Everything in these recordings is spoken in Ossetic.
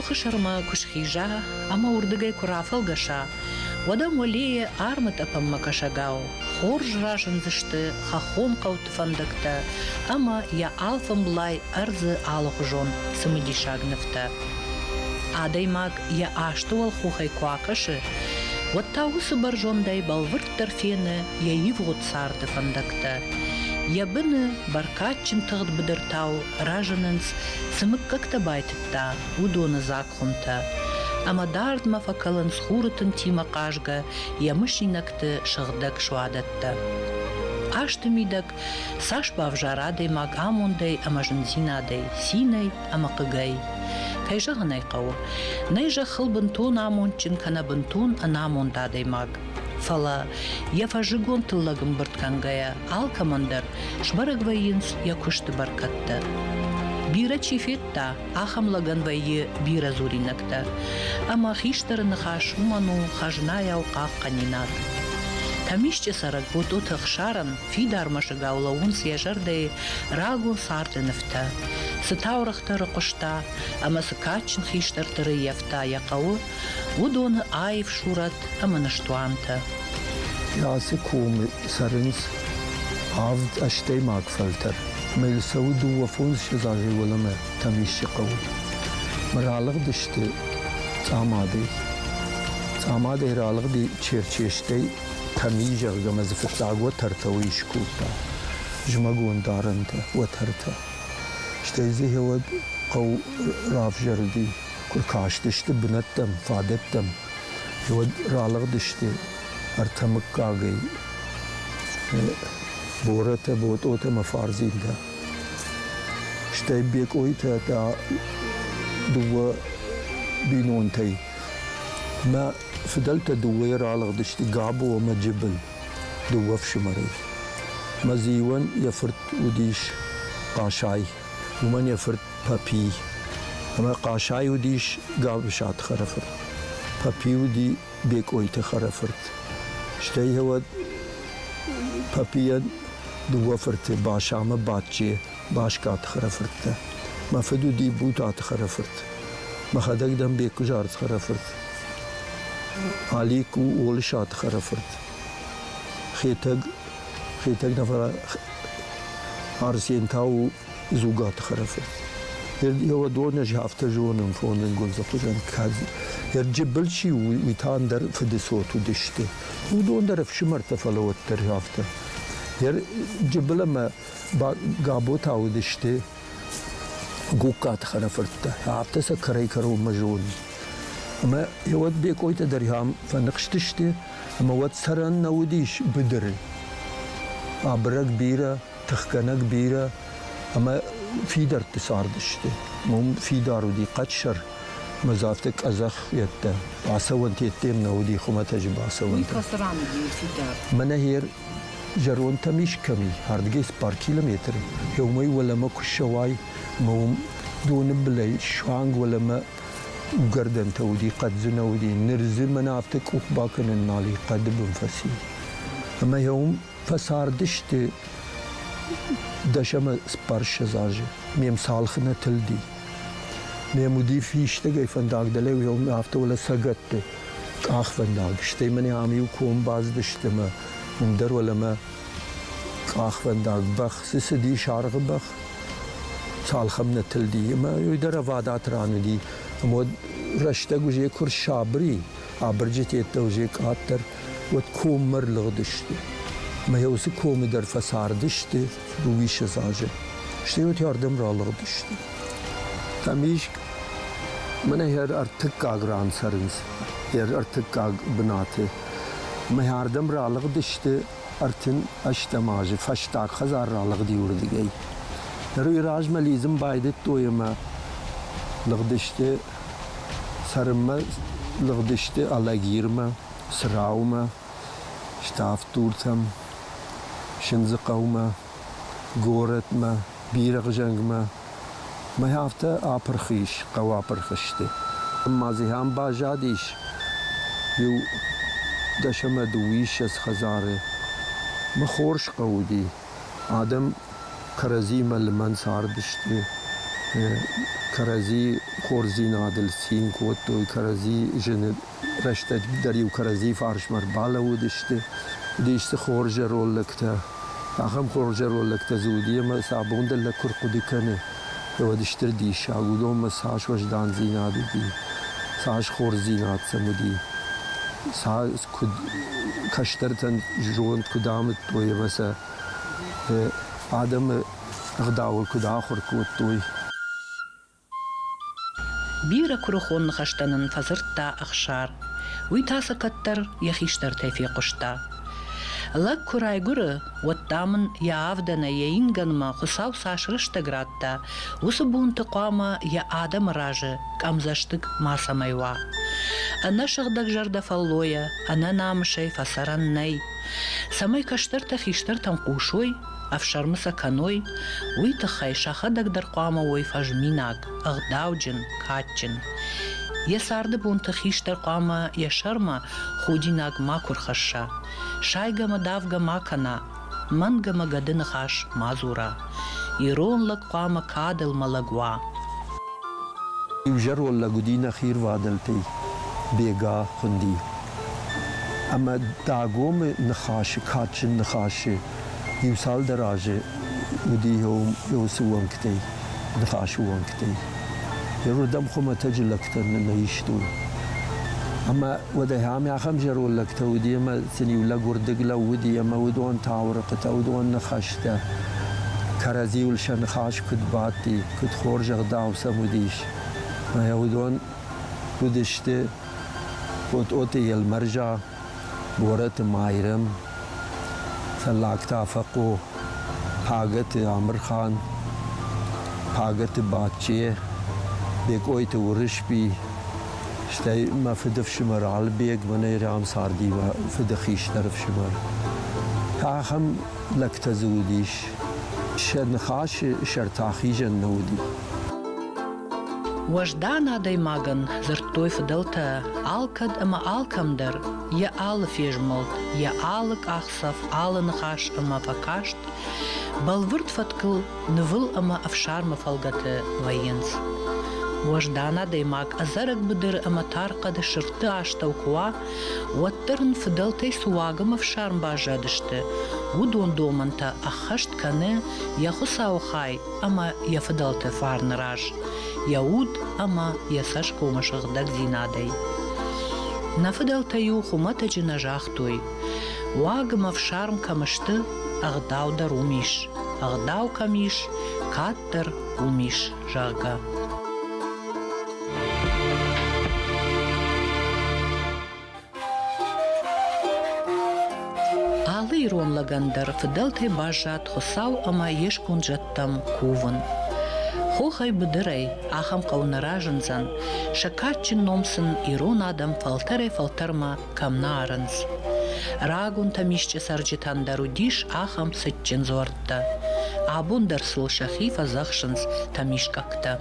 Хохы сӕрмӕ куы схиза ӕмӕ уырдыгӕй куы рафӕлгӕса, уӕд ӕм уӕлейы армы тъӕпӕнмӕ кӕсӕгау хорз разындзысты хӕххон хъӕуты фӕндӕгтӕ ӕмӕ йӕ алфӕмблай ӕрдзы алыхуызон цымыдисаг нывтӕ. Адӕймаг йӕ азты уӕлхохӕй куы акӕсы, уӕд та уыцы бӕрзондӕй бӕлвырддӕр фены йӕ ивгъуыд царды фӕндӕгтӕ. Йӕ быны бӕркадджын тыгъд быдыртау разынынц, цы мыггӕгтӕ байтыдта, уыдоны дзаг хуымтӕ. Ӕмӕ дардмӕ фӕкӕлынц хуры тынтимӕ хъазгӕ йӕ мысинӕгты сыгъдӕг суадӕттӕ. Азты мидӕг цас бавзар адӕймаг амондӕй ӕмӕ зындзинадӕй, цинӕй ӕмӕ хъыгӕй. Кӕй зӕгъын ӕй хъӕуы, нӕй зӕххыл бынтон амондджын кӕнӕ бынтон ӕнамонд адӕймаг. Фӕлӕ йӕ фӕззыгон тыллӕг ӕмбырд кӕнгӕйӕ алкӕмӕн дӕр сбӕрӕг вӕййынц йӕ куысты бӕркӕдтӕ. Бирӕ чи федта, ахӕм лӕгӕн вӕййы бирӕ дзуринӕгтӕ. Ӕмӕ хистӕры ныхас уымӕн у хӕзнайау хъахъхъӕнинаг. Тӕмисчъы цӕрӕг Ботъоты Ӕхсарӕн фидар мӕсыгау лӕууынц йӕ зӕрдӕйы рагон царды нывтӕ. Цы таурӕгътӕ рыхъуыста ӕмӕ цы кадджын хистӕрты рыййӕфта йӕ хъӕуы, уыдоны аив сурӕт ӕмӕ ныстуантӕ. Ацы комы цӕрынц авд ӕстӕймаг фӕлтӕр. Мӕ йыл цӕуы дыууӕфондзыссӕдз азӕй уӕлӕмӕ Тӕмисчъы хъӕуы. Мӕ ралыгъдысты Цъамадӕй. Цъамадӕй ралыгъди Черчестӕй Тӕми, зӕгъгӕ, мӕ дзы фыццаг уӕтӕртӕ уый скодта. Зымӕгон дарӕнтӕ, уӕтӕртӕ. Стӕй дзы гъеуӕд хъӕу равзӕрди. Куы ркастысты бынӕттӕм, фадӕттӕм, уӕд ралыгъдысты ӕртӕ мыггагӕй Борӕтӕ, Ботъотӕ ӕмӕ Фардзинтӕ. Стӕй Бекъойтӕ та дыууӕ бинонтӕй. Мӕ фыдӕлтӕ дыууӕйӕ ралыгъдысты Габо ӕмӕ Джыбыл, дыууӕ фсымӕрӕй. Мӕ дзы иуӕн йӕ фырт уыдис Хъасай, уымӕн йӕ фырт Папи. Ӕмӕ Хъасай уыдис Габысаты хӕрӕфырт. Папи уыди Бекъойты хӕрӕфырт. Стӕй уӕд Папийӕн дыууӕ фырты Баса ӕмӕ Бадже Баскаты хӕрӕфырттӕ. Мӕ фыд уыди Бутаты хӕрӕфырт. Мӕхӕдӕг дӕн Беккуызарты хӕрӕфырт. Алик у Олысаты хӕрӕфырт. Хетӕг, Хетӕг нӕ фӕлӕ Арсен та у Дзугаты хӕрӕфырт. Уыдон ӕз афтӕ зонын фондзӕнгуылдзы хуызӕн кӕд Джыбыл чи у, уый та ӕндӕр фыды цот уыдысты. Уыдон дӕр ӕфсымӕртӕ, фӕлӕ уӕддӕр афтӕ. Джыбыл ӕмӕ Габо та уыдысты Гугкаты хӕрӕфырттӕ. Афтӕ сӕ кӕрӕй-кӕронмӕ зонын. Ӕмӕ уӕд Бекъойтӕ дӕр ам фӕныхстысты, ӕмӕ уӕд цӕрӕн нӕ уыдис быдыры. Абырӕг бирӕ, тыхгӕнӕг бирӕ ӕмӕ фидӕртты цардысты. Уым фидар уыди хъӕдсӕр ӕмӕ дзы афтӕ къӕдзӕх йедтӕ бацӕуӕнтӕ йеддӕм нӕ уыди хуымӕтӕджы бацӕуӕнтӕ. Уый кӕцы ран уыди фидар? Мӕнӕ гьер зӕрондтӕм ис кӕм и, ардыгӕй цыппар километры. Уымӕй уӕлӕмӕ куы ссӕуай ӕмӕ уым доны былӕй суанг уӕлӕмӕ угӕрдӕнтӕ уыди, хъӕд дзы нӕ уыди. Ныр дзы мӕнӕ афтӕ къух бакӕнӕн нал и, хъӕды бын фӕци. Ӕмӕ йӕ уым Фӕцардысты дӕс ӕмӕ цыппарссӕдз азы. Ме мцалхы нӕ тылди. Мем уыди фистӕгӕй фӕндаг дӕлӕ афтӕ уӕлӕ цӕгӕтты къахвӕндаг. Стӕй мӕнӕ ам иу ком бацыдысты ӕмӕ уым дӕр уӕлӕмӕ къахвӕндаг бӕх цы цыди, саргъы бӕх, цалхӕм нӕ тылди. Ӕмӕ уый дӕр ӕвадат ран уыди. Ӕмӕ уӕд рӕстӕг уже куы рсабыр и, абырджытӕ уже къаддӕр, уӕд коммӕ рлыгъдысты. Ӕмӕ йӕ уыцы комы дӕр фӕцардысты дыууиссӕдз азы. Стӕй уӕд ардӕм ралыгъдысты. Тӕмискъ мӕнӕ йӕ ӕртыккаг ран цӕрынц, йӕ ӕртыккаг бынаты. Ӕмӕ ардӕм ралыгъдысты 38 азы, фӕстаг хӕдзар ралыгъди уырдыгӕй. Ныр уый размӕ лидзын байдыдтой ӕмӕ лыгъдысты цӕрынмӕ лыгъдысты Алагирмӕ, Цраумӕ, Ставд-Дуртӕм, Сындзыхъӕумӕ, горӕтмӕ, Бирӕгъзӕнгмӕ. Мӕ афтӕ апырх ис, хъӕу апырх сты. Ма дзы ам баззадис иу дӕс ӕмӕ дыууиссӕдз хӕдзары. Мӕ хорз хъӕу уыди. Адӕм кӕрӕдзимӕ лымӕн цардысты. Кӕрӕдзи хорздзинадыл цин кодтой, кӕрӕдзи зыны рӕстӕг дӕр-иу кӕрӕдзи фарсмӕ ӕрбалӕууыдысты. Уыдис дзы хорз зӕронд лӕгтӕ. Ахӕм хорз зӕронд лӕгтӕ дзы уыди, ӕмӕ сӕ абон дӕр лӕг куы рхъуыды кӕны, уӕд стыр диссаг, уыдонмӕ цас уӕздандзинад уыди, цас хорздзинад сӕм уыди, цас куыд кӕстӕртӕн зонд куыд амыдтой ӕмӕ сӕ адӕмы ӕгъдауыл куыд ахуыр кодтой. Бирӕ куырыхон ныхӕстӕ нын фӕдзырдта Ӕхсар. Уый та сӕ кӕддӕр йӕ хистӕртӕй фехъуыста. Лӕг куы райгуыры, уӕд дам ын йӕ авдӕнӕй йӕ ингӕнмӕ Хуыцау цас рӕстӕг радта, уыцы бонты хъуамӕ йӕ адӕмы разы къӕмдзӕстыг мацӕмӕй уа. Ӕнӕсыгъдӕгзӕрдӕ фӕллойӕ, ӕнӕнамысӕй фӕцӕрӕн нӕй. Цӕмӕй кӕстӕртӕ хистӕртӕм хъусой, ӕфсӕрмы сӕ кӕной, уый тыххӕй сӕхӕдӕг дӕр хъуамӕ уой фӕзминаг, ӕгъдауджын, кадджын. Йӕ царды бонты хистӕр хъуамӕ йӕ сӕрмӕ худинаг макуы рхӕсса, сайгӕ мӕ давгӕ ма кӕна, мӕнг ӕмӕ гӕды ныхас ма дзура. Ирон лӕг хъуамӕ кадыл мӕлӕг уа. Иу зӕронд лӕг уыди нӕхи рвадӕлтӕй, Бега хуынди. Ӕмӕ Дагомы ныхасы, кадджын ныхасы иу цалдӕр азы уыди уыцы уӕнгтӕй, ныхасы уӕнгтӕй. Уырдӕм хуымӕтӕджы лӕгтӕ нӕ истой. Ӕмӕ уӕд ахӕм ахӕм зӕронд лӕгтӕ уыди, ӕмӕ сын-иу лӕг уырдыг лӕууыди, ӕмӕ уыдон таурӕхъытӕ, уыдон ныхӕстӕ, кӕрӕдзиуыл сӕ ныхас куыд бадти, куыд хорз ӕгъдау сӕм уыдис. Ӕмӕ уыдон уыдысты Тъотъоты Елмӕрза, Борӕты Майрӕм, Цӕллагты Афӕхъо, Пагӕты Амырхан, Пагӕты Бачче, Бекъойты Уырысби, стӕй мӕ фыдыфсымӕр Албег, мӕнӕ Ирам царди мӕ фыды хистӕр ӕфсымӕр. Ахӕм лӕгтӕ дзы уыдис. Сӕ ныхасы сӕрты ахизӕн нӕ уыди. Уӕздан адӕймагӕн дзырдтой фыдӕлтӕ алкӕд ӕмӕ алкӕм дӕр йӕ алы фезмӕлд, йӕ алы къахдзӕф, алы ныхас ӕмӕ фӕкаст бӕлвырд фӕткыл нывыл ӕмӕ ӕфсармы фӕлгӕты вӕййынц. Уӕздан адӕймаг ӕдзӕрӕг быдыр ӕмӕ тар хъӕды сырдты астӕу куы уа, уӕддӕр ын фыдӕлтӕй цы уаг ӕмӕ ӕфсарм баззадысты, уыдон домӕнтӕ ӕххӕст кӕны йӕ Хуыцауы хай ӕмӕ йӕ фыдӕлты фарны раз, йӕ уд ӕмӕ йӕ цӕсгомы сыгъдӕгдзинадӕй. Нӕ фыдӕлтӕ-иу хуымӕтӕджы нӕ загътой, уаг ӕмӕ ӕфсарм кӕм сты, ӕгъдау дӕр уым ис, ӕгъдау кӕм ис, кад дӕр уым ис, зӕгъгӕ. Алы ирон лӕгӕн дӕр фыдӕлтӕй баззад Хуыцау ӕмӕ йе сконд зӕдтӕм кувын. Хохӕй-быдырӕй ахӕм хъӕу нӕ разындзӕн, сӕ кадджын ном сын ирон адӕм фӕлтӕрӕй-фӕлтӕрмӕ кӕм нӕ арынц. Рагон Тӕмисчъы цӕрджытӕн дӕр уыдис ахӕм цытджын дзуӕрттӕ. Абон дӕр сыл сӕхи фӕдзӕхсынц тӕмискъӕгтӕ.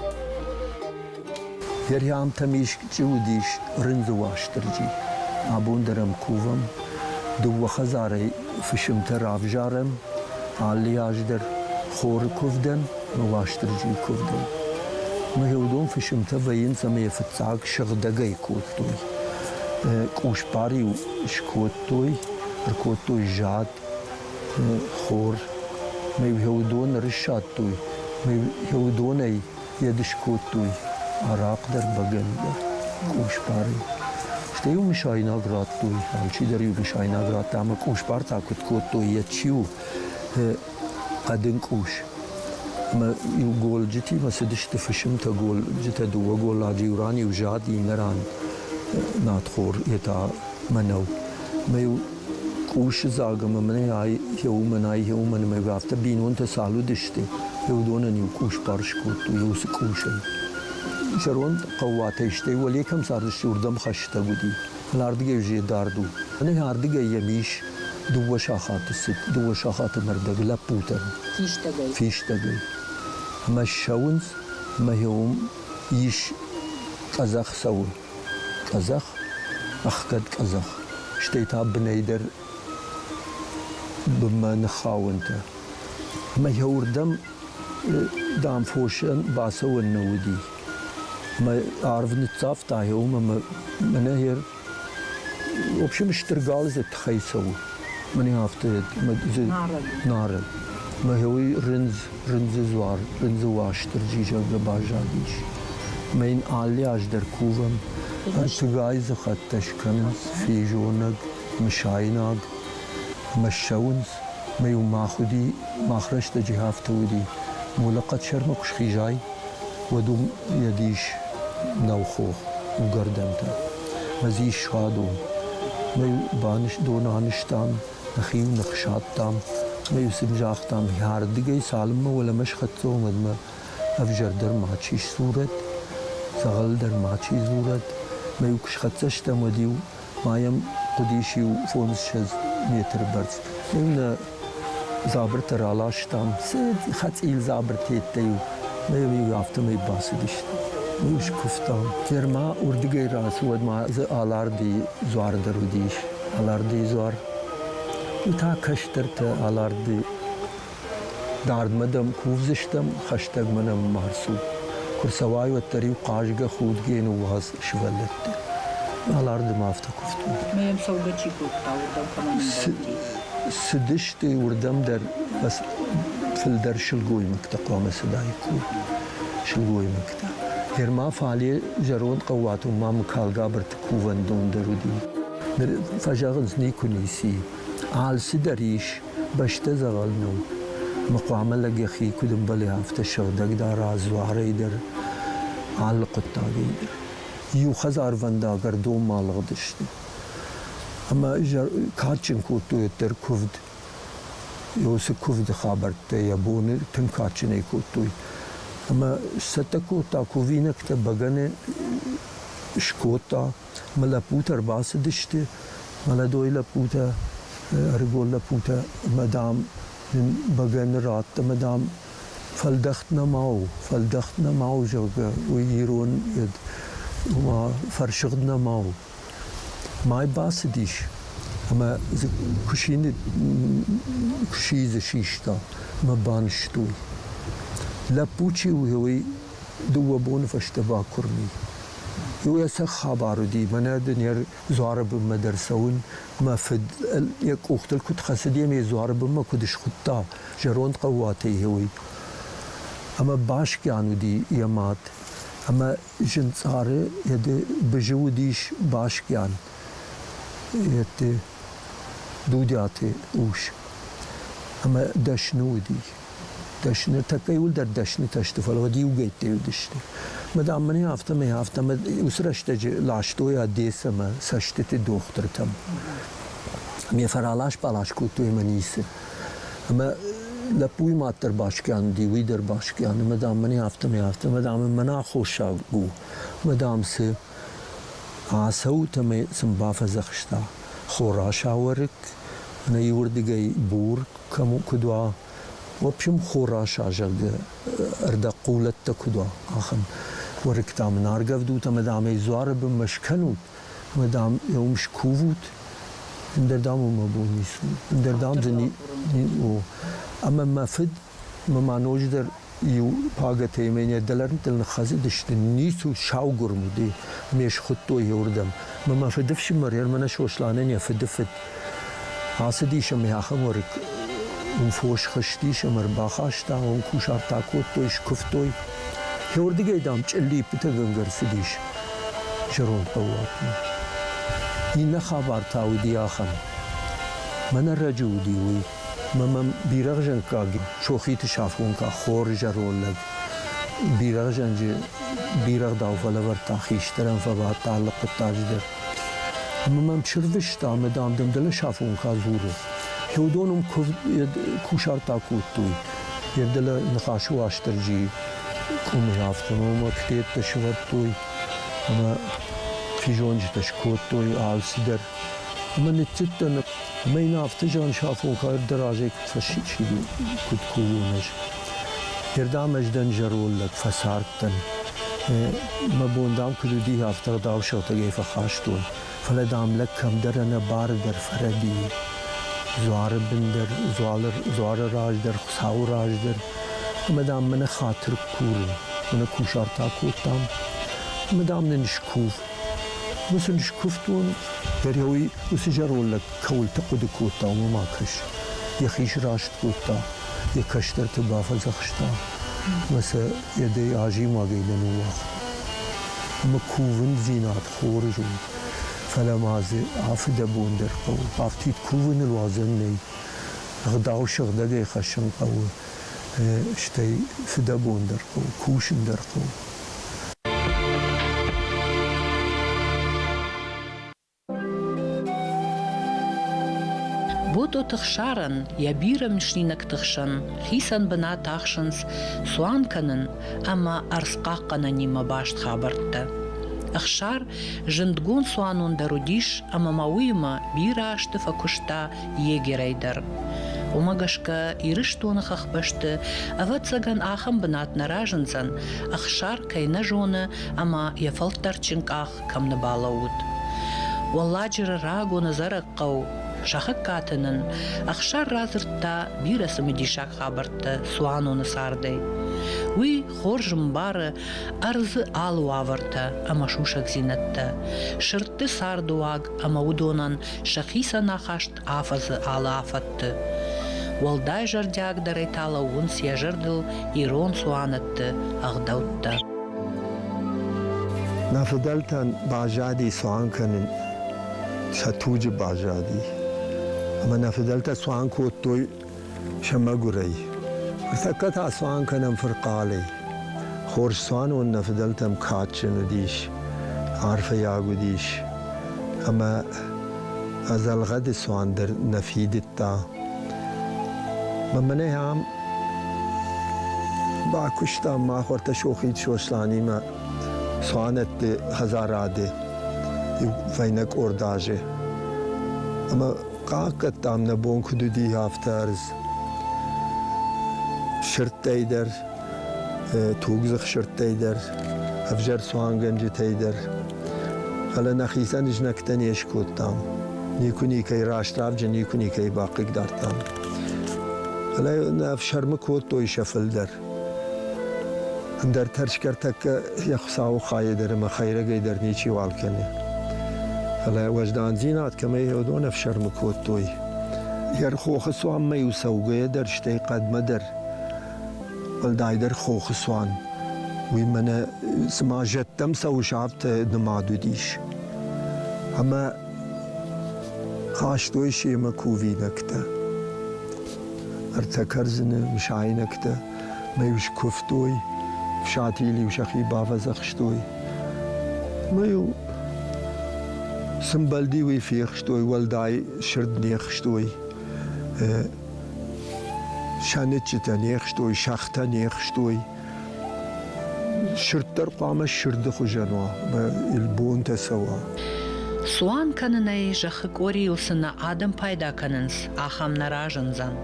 Ериам Тӕмискъчы уыдис Рындзы Уастырджи. Абон дӕр ӕм кувӕм. Дыууӕ хӕдзарӕй фысымтӕ равзарӕм алы аз дӕр хоры куывдӕн ӕмӕ Уастырджийы куывдӕн. Ӕмӕ уыдон фысымтӕ вӕййынц ӕмӕ йӕ фыццаг сыгъдӕгӕй кодтой. Къусбар-иу скодтой, ӕркодтой зад, хор. Ӕмӕ-иу уыдон ӕрыссадтой, ӕмӕ-иу уыдонӕй йед скодтой арахъ дӕр, бӕгӕны дӕр, къусбарӕй. Стӕй-иу мысайнаг радтой, алчидӕр-иу мысайнаг радта ӕмӕ къусбар та куыд кодтой, йӕ чи у, хъӕдын къус. Ӕмӕ иу голджытимӕ цыдысты фысымтӕ, голджытӕ дыууӕ голладжы, иу ран иу зад, иннӕ ран надхор, йе та мӕнӕу. Ӕмӕ-иу къусы дзаг ӕмӕ мӕнӕ ай уымӕн, ай уымӕн, ӕмӕ афтӕ бинонтӕ цал уыдысты, уыдонӕн-иу къусбар скодтой уыцы къусӕй. Зӕронд хъӕууатӕй стӕй уӕле кӕм цардысты, уырдӕм хӕстӕг уыди. Фӕлӕ ардыгӕй уже дард у. Мӕнӕ ардыгӕй йӕм ис дыууӕ сахаты цыд, дыууӕ сахаты ӕрдӕг лӕппутӕн. Фистӕгӕй. Фистӕгӕй. Ӕмӕ ссӕуынц, ӕмӕ уым ис къӕдзӕх цӕуы. Къӕдзӕх, ӕхгӕд къӕдзӕх, стӕй та бынӕй дӕр бынмӕ ныххауӕнтӕ. Ӕмӕ йӕ уырдӕм дам, фосӕн бацӕуӕн нӕ уыди. Мӕ арв ныццавта уым ӕмӕ мӕнӕ йе в общем, стыр гал дзы тыхӕй цӕуы. Мӕнӕ афтӕ нарӕг. Мӕ уый рындз, рындзы дзуар, рындзы Уастырджи, зӕгъгӕ, баззадис. Мӕ йын алы аз дӕр кувӕм. Ӕртыгай дзыхӕттӕ скӕнынц, физонӕг, мысайнаг ӕмӕ ссӕуынц. Мӕ-иу мах уыди, мах рӕстӕджы афтӕ уыди. Мулӕхъӕд сӕрмӕ куы схизай, уӕд уым йӕ дис нӕухох угӕрдӕнтӕ. Мӕ дзы ис суадон. Мӕ дон анызтам, нӕхи-иу ныхсадтам. Мӕ-иу сын загътам, ардыгӕй цалынмӕ уӕлӕмӕ схӕццӕ уӕм, уӕдмӕ ӕвзӕрдӕр мачи сдзурӕд, дзӕгъӕлдӕр мачи дзурӕд. Мӕ-иу куы схӕццӕ стӕм, уӕд-иу ма йӕм хъуыдис иу фондзыссӕдз метры бӕрц. Иу нӕ дзабыртӕ раластам, цы хӕцъил дзабыртӕ-иу, мӕ-иу афтӕмӕй бацыдысты. Иу скуывтам. Нырма уырдыгӕй рацу, уӕд ма дзы Алардыйы дзуар дӕр уыдис. Алардыйы дзуар. Уый та кӕстӕртӕ Аларды Дардмӕ дӕм кувдзыстӕм, хӕстӕгмӕ нӕм ма рцу. Куы рцӕуай, уӕддӕр-иу хъазгӕ-худгӕ ныууадз сывӕллӕтты. Алардымӕ афтӕ куывтой. Мӕ йӕм цӕугӕ чи кодта, уырдӕм кӕмӕн ӕмбӕлди? Цыдысты уырдӕм дӕр фылдӕр сылгоймӕгтӕ хъуамӕ цыдаиккой. Сылгоймӕгтӕ. Герма фале зӕронд хъӕууатон ма Мыкалгабырты кувӕндон дӕр уыди. Ныр фӕзӕгъынц, никуы ницы и. Алцыдӕр ис. Бӕстӕ дзӕгъӕл нӕу. Ӕмӕ хъуамӕ лӕг йӕхи куыд ӕмбӕлы, афтӕ сыгъдӕг дара дзуарӕй дӕр, алы хъуыддагӕй дӕр. Иу хӕдзарвӕндаг ӕрдонмӕ алыгъдысты. Ӕмӕ кадджын кодтой уӕддӕр куывд. Уыцы куывды хабӕрттӕ йӕ боны тынг кадджынӕй кодтой. Ӕмӕ сцӕттӕ кодта кувинӕгтӕ, бӕгӕны скодта. Мӕ лӕппутӕ ӕрбацыдысты, молодой лӕппутӕ, ӕрыгон лӕппутӕ, ӕмӕ, дам, нын бӕгӕны радт ӕмӕ, дам, фӕлдӕхт нӕма у, фӕлдӕхт нӕма у, зӕгъгӕ, уый ирон ома фӕрсыгъд нӕма у. Мӕй бацыдис ӕмӕ дзы куыси дзы систа ӕмӕ банызтой. Лӕппу чи у, уый дыууӕ боны фӕстӕ бакуырм и. Иу ӕцӕг хабар уыди, мӕнӕ дын йӕ дзуары бынмӕ дӕр цӕуын, мӕ фыд йӕ къухтыл куыд хӕцыди ӕмӕ йӕ дзуары бынмӕ куыд схуыдта, зӕронд хъӕууатӕй уый. Ӕмӕ Баскиан уыди йӕ мад. Ӕмӕ зынцъары йӕ бызы уыдис Баскиан, йӕ Дудиаты ус. Ӕмӕ дӕсны уыди. Дӕсны, тӕккӕ иуылдӕр дӕснытӕ сты, фӕлӕ уӕд иугӕйттӕй уыдысты. Мӕ дам, мӕнӕ афтӕмӕй, афтӕмӕй уыцы рӕстӕджы ластой Одессӕмӕ цӕстыты дохтыртӕм. Ме фӕралас-балас кодтой ӕмӕ ницы. Ӕмӕ лӕппуйы мад дӕр баскъиан уыди, уый дӕр баскъиан. Ӕмӕ, дам, мӕнӕ афтӕмӕй, афтӕмӕ, дам, мӕн аххосаг у. Ӕмӕ, дам, цы ацӕут ӕмӕ сын бафӕдзӕхста. Хораса уӕрыкк, ӕнӕ иуырдыгӕй бур кӕм куыд уа, в общем, хораса, зӕгъгӕ, ӕрдӕгхъулӕттӕ куыд уа, ахӕм уӕрыкк, дам, ын аргӕвдут ӕмӕ, дам, ӕй дзуары бынмӕ скӕнут ӕмӕ, дам, йӕ уым скувут, ӕндӕр, дам, уымӕ бон ницы у. Ӕндӕр, дам, дзы о. Ӕмӕ мӕ фыд мӕ ма ноджыдӕр иу пагӕтӕй ӕмӕ йын йӕ дӕлӕрмттыл ныххӕцыдысты, ницы саугуырм уыди, ме схуыдтой еуырдӕм. Мӕ мӕ фыдыфсымӕр мӕнӕ Сосланӕн йӕ фыдыфыд ацыдис ӕмӕ ахӕм уӕрыкк уым фос хызтис ӕмӕ ӕрбахаста, уым кусарт акодтой, скуывтой. Еуырдыгӕй, дам, чъыллиппытӕгӕнгӕ ӕрцыдис зӕронд хъӕууатмӕ. Иннӕ хабар та уыди ахӕм. Мӕнӕ рӕджы уыди уый. Мӕ мӕм бирӕгъзӕнггаг Сохиты Сафонка хорз зӕронд лӕг. Бирӕгъзӕнджы бирӕгъдау фӕлӕвӕрдта хистӕрӕн фӕбадт алы хъуыддаджы дӕр. Ӕмӕ мӕм сырвыста ӕмӕ, дам, дӕм дӕлӕ Сафонка дзуры. Уыдон уым кусарт акодтой. Йе дӕлӕ Ныхасы Уастырджийы къуымы афтӕ уымӕ ктеттӕ сӕвӕрдтой ӕмӕ физонджытӕ скодтой алцыдӕр. Ӕмӕ ныццыдтӕн ӕмӕ йын афтӕ зӕгъын Сафонка дӕ разӕй куыд фӕсчъил, куыд кувон ӕз. Ердӕм ӕз дӕн зӕронд лӕг, фӕцардтӕн. Мӕ бон, дам, куыд уыди, афтӕ ӕгъдау сыгъдӕгӕй фӕхастон. Фӕлӕ, дам, лӕг кӕмдӕр ӕнӕбары дӕр фӕрӕдийы. Дзуары бын дӕр, дзуары раз дӕр, Хуыцауы раз дӕр. Ӕмӕ, дам, мӕнӕ хатыр курын. Мӕнӕ кусарт акодтам. Ӕмӕ, дам, нын скув. Ӕмӕ сын скуывтон, дӕр уый уыцы зӕронд лӕг кӕуылты хъуыды кодта, уымӕ ма кӕс. Йӕхи сраст кодта, йӕ кӕстӕрты бафӕдзӕхста ӕмӕ сӕ йӕ азимагӕй нӕ ныууагъта. Ӕмӕ кувындзинад хорз у, фӕлӕ ма дзы афыдӕбон дӕр хъӕуы. Афтид кувыныл уадзӕн нӕй. Ӕгъдау сыгъдӕгӕй хӕссын хъӕуы, стӕй фыдӕбон дӕр хъӕуы, кусын дӕр хъӕуы. Ботъоты Хсарӕн йӕ бирӕ мысинӕгты хсӕн хицӕн бынат ахсынц цуан кӕнын ӕмӕ ӕрдзхъахъхъӕнӕнимӕ баст хабӕрттӕ. Ӕхсар зындгонд цуанон дӕр уыдис ӕмӕ ма уыимӕ бирӕ азты фӕкуыста егерӕй дӕр. Уымӕ гӕсгӕ Ирыстоны хӕхбӕсты, ӕвӕццӕгӕн, ахӕм бынат нӕ разындзӕн, Ӕхсар кӕй нӕ зоны ӕмӕ йӕ фӕлтӕрдджын къах кӕм нӕ балӕууыд. Уӕлладжыры рагон ӕдзӕрӕг хъӕу Сахӕгкаты нын Ӕхсар радзырдта бирӕ цымыдисаг хабӕрттӕ цуаноны цардӕй. Уый хорз ӕмбары ӕрдзы алы уавӕртӕ ӕмӕ сусӕгдзинӕдтӕ, сырдты цардыуаг ӕмӕ уыдонӕн сӕхицӕн ахаст афӕдзы алы афӕтты. Уӕлдай зӕрдиагдӕрӕй та лӕууынц йӕ зӕрдыл ирон цуанӕтты ӕгъдӕуттӕ. Нӕ фыдӕлтӕн баззади цуан кӕнын, сӕ туджы баззади. Ӕмӕ нӕ фыдӕлтӕ цуан кодтой сӕ мӕгуырӕй. Ныртӕккӕ та цуан кӕнӕм фырхъалӕй. Хорз цуанон нӕ фыдӕлтӕм кадджын уыдис, арфӕйаг уыдис. Ӕмӕ ӕдзӕлгъӕды цуан дӕр нӕ фидыдта. Мӕ мӕнӕ ам бакуыстам мах уӕртӕ Сохид Сосланимӕ цуанӕтты хӕдзарады иу фӕйнӕ къорд азы. Ӕмӕ хъахъхъӕдтам, нӕ бон куыд уыди, афтӕ ӕрдз. Сырдтӕй дӕр, тугдзых сырдтӕй дӕр, ӕвзӕр цуангӕнджытӕй дӕр. Фӕлӕ нӕхицӕн знӕгтӕ не скодтам. Никуы никӕй раст равджы, никуы никӕй бахъыгдардтам. Фӕлӕ нӕ ӕфсӕрмы кодтой сӕ фылдӕр. Ӕндӕр тӕрсгӕ ӕртӕккӕ йӕ Хуыцауы хайӕ дӕр ӕмӕ хӕйрӕгӕй дӕр ничиуал кӕны. Фӕлӕ уӕздандзинад кӕмӕй уыдон ӕфсӕрмы кодтой. Йӕ хохы цуанмӕ-иу цӕугӕйӕ дӕр, стӕй хъӕдмӕ дӕр, уӕлдайдӕр хохы цуан, уый мӕнӕ цыма зӕдтӕм цӕуыс, афтӕ нымад уыдис. Ӕмӕ хастой семӕ кувинӕгтӕ. Ӕртӕ кӕрдзыны, мысайнӕгтӕ мӕ-иу скуывтой, Фсатийыл-иу сӕхи бафӕдзӕхстой. Мӕ-иу цы мбӕлди, уый фехстой, уӕлдай сырд не хстой. Сӕныччытӕ не хстой, сӕгътӕ не хстой. Сырд дӕр хъуамӕ сырды хуызӕн уа, ӕмӕ йыл бонтӕ цӕуа. Цуан кӕнынӕй зӕххы къорийыл цы нӕ адӕм пайда кӕнынц, ахӕм нӕ разындзӕн.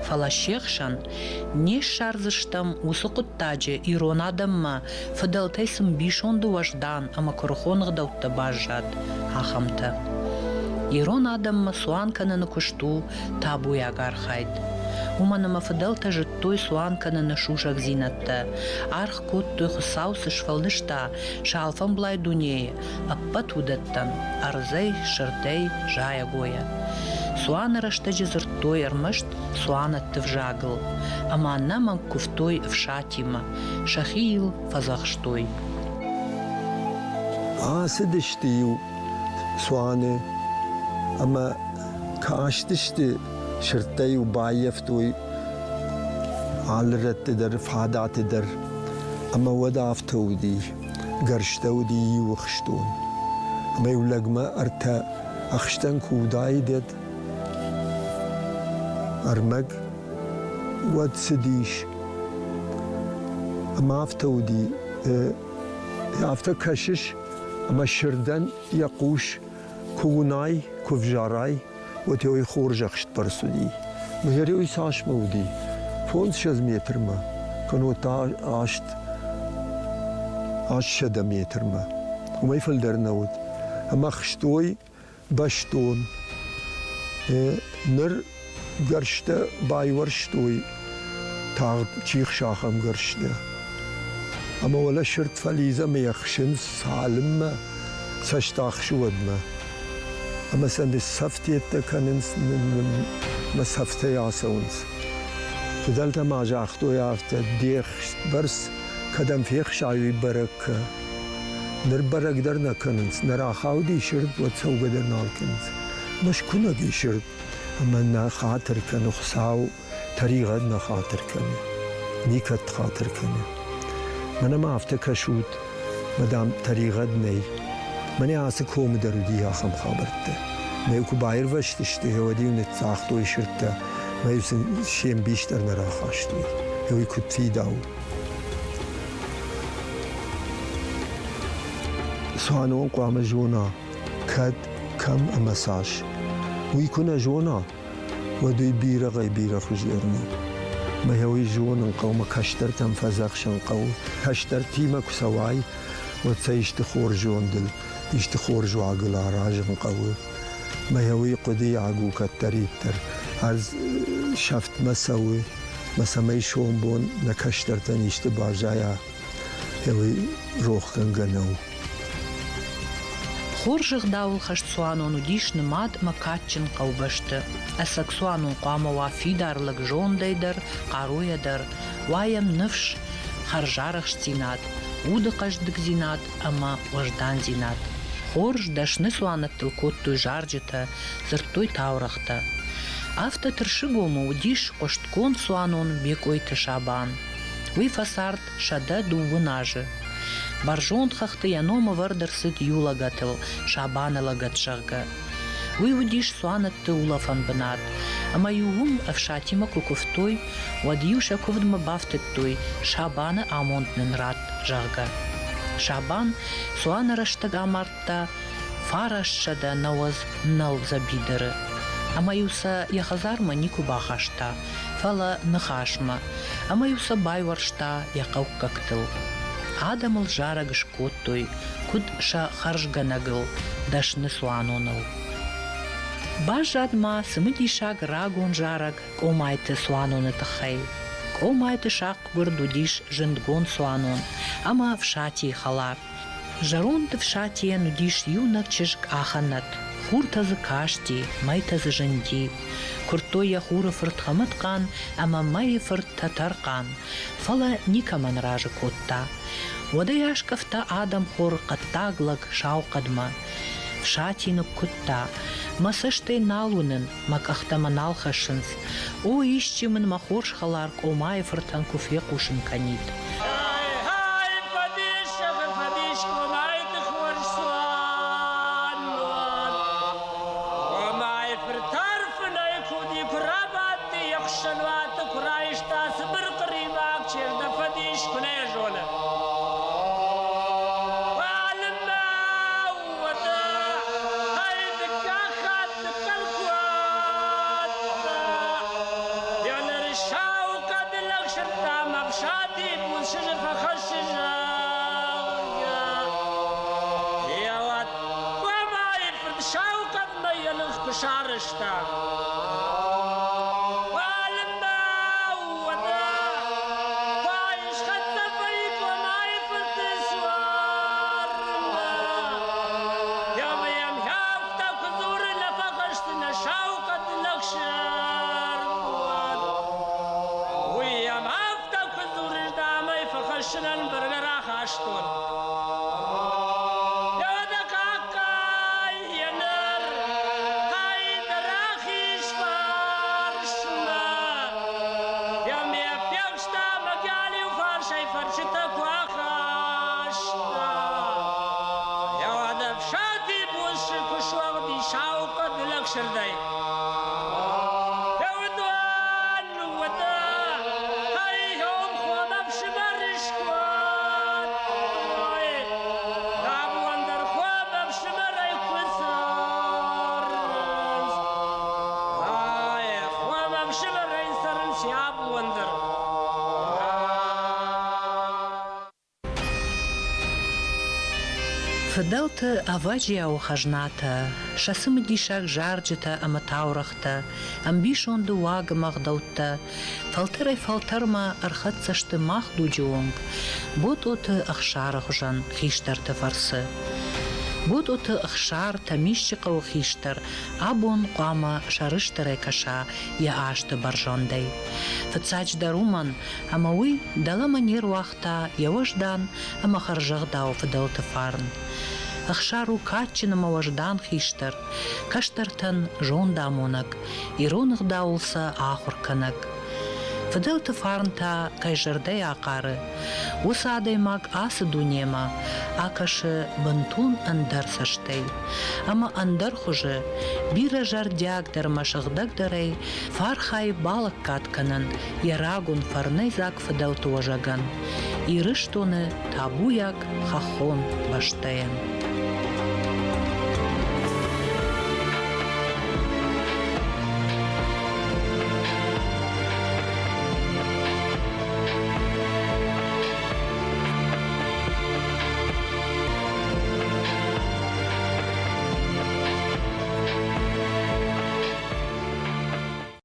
Фӕлӕ се хсӕн не ссардзыстӕм уыцы хъуыддаджы ирон адӕммӕ фыдӕлтӕй цы мбисонды уӕздан ӕмӕ куырыхон ӕгъдӕуттӕ баззад, ахӕмтӕ. Ирон адӕммӕ цуан кӕныны куыст у табуйаг архайд. Уымӕн ӕмӕ фыдӕлтӕ зыдтой цуан кӕныны сусӕгдзинӕдтӕ, аргъ кодтой Хуыцау цы сфӕлдыста сӕ алфӕмблай дунейы, ӕппӕт уыдӕттӕн ӕрдзӕй, сырдӕй, зайӕгойӕ. Цуаны рӕстӕджы дзырдтой ӕрмӕст цуанӕтты взагыл ӕмӕ ӕнӕмӕнг куывтой ӕфсатимӕ, сӕхи йыл фӕдзӕхстой. Ацыдысты-иу цуаны ӕмӕ кастысты, сырдтӕ-иу баййӕфтой алы рӕтты дӕр, фадаты дӕр. Ӕмӕ уӕд афтӕ уыди, гӕрзтӕ уыди иу ӕхстон. Ӕмӕ-иу лӕгмӕ ӕртӕ ӕхстӕн куы уыдаид, ӕрмӕг, уӕд цыдис. Ӕмӕ афтӕ уыди, афтӕ кӕсыс, ӕмӕ сырдӕн йӕ хъус куы уынай, куы взарай, уӕд уый хорз ӕхстбӕрц уыди. Мӕгӕр цасмӕ уыди? Фондзссӕдз метрмӕ, кӕннод та аст 800 метрмӕ. Уымӕй фылдӕр нӕ уыд. Ӕмӕ хстой бӕстон. Ныр гӕрзтӕ байуӕрстой. Тагъд чи хсы ахӕм гӕрзтӕ. Ӕмӕ уӕлӕ сырд фӕлидзы ӕмӕ йӕ хсынц цалынмӕ цӕст ахсы, уӕдмӕ. Ӕмӕ сӕ ныссӕфтеттӕ кӕнынц, мӕ цӕфтӕй ацӕуынц. Фыдӕлтӕ ма загътой афтӕ, де хстбӕрц кӕдӕм фехсай, уый бӕрӕг кӕ. Ныр бӕрӕг дӕр нӕ кӕнынц, нӕ рахауди сырд, уӕд цӕугӕ дӕр нал кӕнынц. Мӕ скуынӕг и сырд, ӕмӕ нӕ хатыр кӕны Хуыцау, тӕригъӕд нӕ хатыр кӕны, никӕд хатыр кӕны. Мӕнӕ ма афтӕ кӕсут, мӕ, дам, тӕригъӕд нӕй. Мӕнӕ ацы комы дӕр уыди ахӕм хабӕрттӕ. Мӕ куы баирвӕзтысты, уӕд-иу ныццагътой сырдтӕ, мӕ-иу сын се мбис дӕр нӕ рахастой. Уый куыд фидауы? Цуанон хъуамӕ зона, кӕд, кӕм ӕмӕ цас. Уый куы нӕ зона, уӕд уый бирӕгъӕй бирӕ хуыздӕр нӕу. Мӕ йӕ уый зонын хъӕуы, мӕ кӕстӕртӕм фӕдзӕхсын хъӕуы. Кӕстӕртимӕ куы цӕуай, уӕд сӕ исты хорз зондыл, исты хорз уагыл аразын хъӕуы. Мӕ йӕ уый хъуыдыйаг у кӕддӕриддӕр. Ӕз сӕфтмӕ цӕуы, мӕ цӕмӕй сомбон нӕ кӕстӕртӕн исты баззайа, уый рохгӕнгӕ нӕу. Хорз ӕгъдауыл хӕст цуанон уыдис нымад ӕмӕ кадджын хъӕубӕсты. Ӕцӕг цуанон хъуамӕ уа фидар лӕг зондӕй дӕр, хъаруйӕ дӕр, уа йӕм ныфс, хӕрзарӕхстдзинад, уды хъӕздыгдзинад ӕмӕ уӕздандзинад. Хорз, дӕсны цуанӕттыл кодтой зарджытӕ, дзырдтой таурӕгътӕ. Афтӕ Тырсыгомы уыдис хъуыстгонд цуанон Бекъойты Сабан. Уый фӕцард 112 азы. Бӕрзонд хӕхты йӕ ном ӕвӕрд ӕрцыд иу лӕгӕтыл, Сабаны лӕгӕт, зӕгъгӕ. Уый уыдис цуанӕтты улӕфӕн бынат, ӕмӕ-иу уым ӕфсатимӕ куы куывтой, уӕд-иу сӕ куывдмӕ бафтыдтой, Сабаны амонд нын ратт, зӕгъгӕ. Сабан цуаны рӕстӕг амардта 990 нӕл дзӕбидыры, ӕмӕ-иу сӕ йӕ хӕдзармӕ никуы бахаста, фӕлӕ ныхасмӕ, ӕмӕ-иу сӕ байуӕрста йӕ хъӕуккӕгтыл. Адӕм ыл зарӕг скодтой, куыд сӕ хӕрзгӕнӕгыл, дӕсны цуаноныл. Баззад ма цымыдисаг рагон зарӕг Къомайты цуаноны тыххӕй. Къомайты сахъгуырд уыдис зындгонд цуанон ӕмӕ Фсатийы хӕлар. Зӕронд Фсатийӕн уыдис иунӕг чызг Ахӕнӕт. Хуртӕ дзы касти, мӕйтӕ дзы зынди. Куырдтой йӕ хуры фырт Хӕмӕтхъан ӕмӕ мӕйы фырт Тӕтӕрхъан, фӕлӕ никӕмӕн разы кодта. Уӕд ӕй аскъӕфта адӕмхор хъӕддаг лӕг сау хъӕдмӕ. Фсати ныккуыдта: Мӕ цӕстӕй нал уынын, мӕ къӕхтӕ мӕ нал хӕссынц. О, исчи мын мӕ хорз хӕлар Къомайы фыртӕн куы фехъусын кӕнид. Хай, фӕдис, фӕдис, Къомайты хорз цуанон. Къомайы фырт арфынӕй куыди, куы рабадти йе хсӕнуаты, куы райста цыбыр хъримаг, чездӕ фӕдис куы нӕ зоны. Уалынмӕ уӕдӕ, хай, дыккаг хатт ныхъхъӕр кодта. Йӕ ныр сау хъӕды лӕгсырдта мӕ Фсати буцызы фӕхӕссы, зӕгъгӕ. Йӕ уӕд Къомайы фырт сау хъӕдмӕ йӕ ных куы сарӕзта. Уалынмӕ уӕдӕ схӕццӕ вӕййы Къомайы фырты суармӕ. Ӕмӕ йӕм афтӕ куы дзуры, нӕ фӕхӕсты нӕ сау хъӕды лӕгсырд, уый йӕм афтӕ куы дзуры, дам ӕй фӕхӕссынӕн бӕргӕ рахастон. Уӕдӕ хъахъхъай йӕ ныр, хай дӕ рахиз фарсмӕ. Йӕ ме фехста мӕ галиу фарсӕй фӕрчытӕ куы ахаста. Уӕдӕ Фсати бусы куы суӕгъди сау хъӕды лӕгсырдӕй. Уыдон уӕдӕ хӕйхом хомӕ фсымӕр скодтой. Табуан дӕр хомӕ фсымӕрӕй куы цӕрынц. Ай, хомӕ фсымӕрӕй цӕрынц абон дӕр. Фыдӕлты ӕвӕджиауы хӕзнатӕ, сӕ цымыдисаг зарджытӕ ӕмӕ таурӕгътӕ, ӕмбисонды уаг ӕмӕ ӕгъдӕуттӕ фӕлтӕрӕй-фӕлтӕрмӕ ӕрхӕццӕ сты мах дуджы онг Ботъоты Ӕхсары хуызӕн хистӕрты фӕрцы. Ботъоты Ӕхсар Тӕмисчъы хъӕуы хистӕр абон хъуамӕ сӕрыстырӕй кӕса йӕ азты бӕрзондӕй. Фыццаджыдӕр уымӕн, ӕмӕ уый дӕлӕмӕ не руагъта йӕ уӕздан ӕмӕ хӕрзӕгъдау фыдӕлты фарн. Ӕхсар у кадджын ӕмӕ уӕздан хистӕр, кӕстӕртӕн зондамонӕг, ирон ӕгъдауыл сӕ ахуыр кӕнӕг. Фыдӕлты фарн та кӕй зӕрдӕйы ахъары, уыцы адӕймаг ацы дунемӕ акӕсы бынтон ӕндӕр цӕстӕй ӕмӕ ӕндӕр хуызы, бирӕ зӕрдиагдӕр ӕмӕ сыгъдӕгдӕрӕй фӕархайы балӕггад кӕнын йӕ рагон фӕрнӕйдзаг фыдӕлты уӕзӕгӕн, Ирыстоны табуйаг хӕххон бӕстӕйӕн.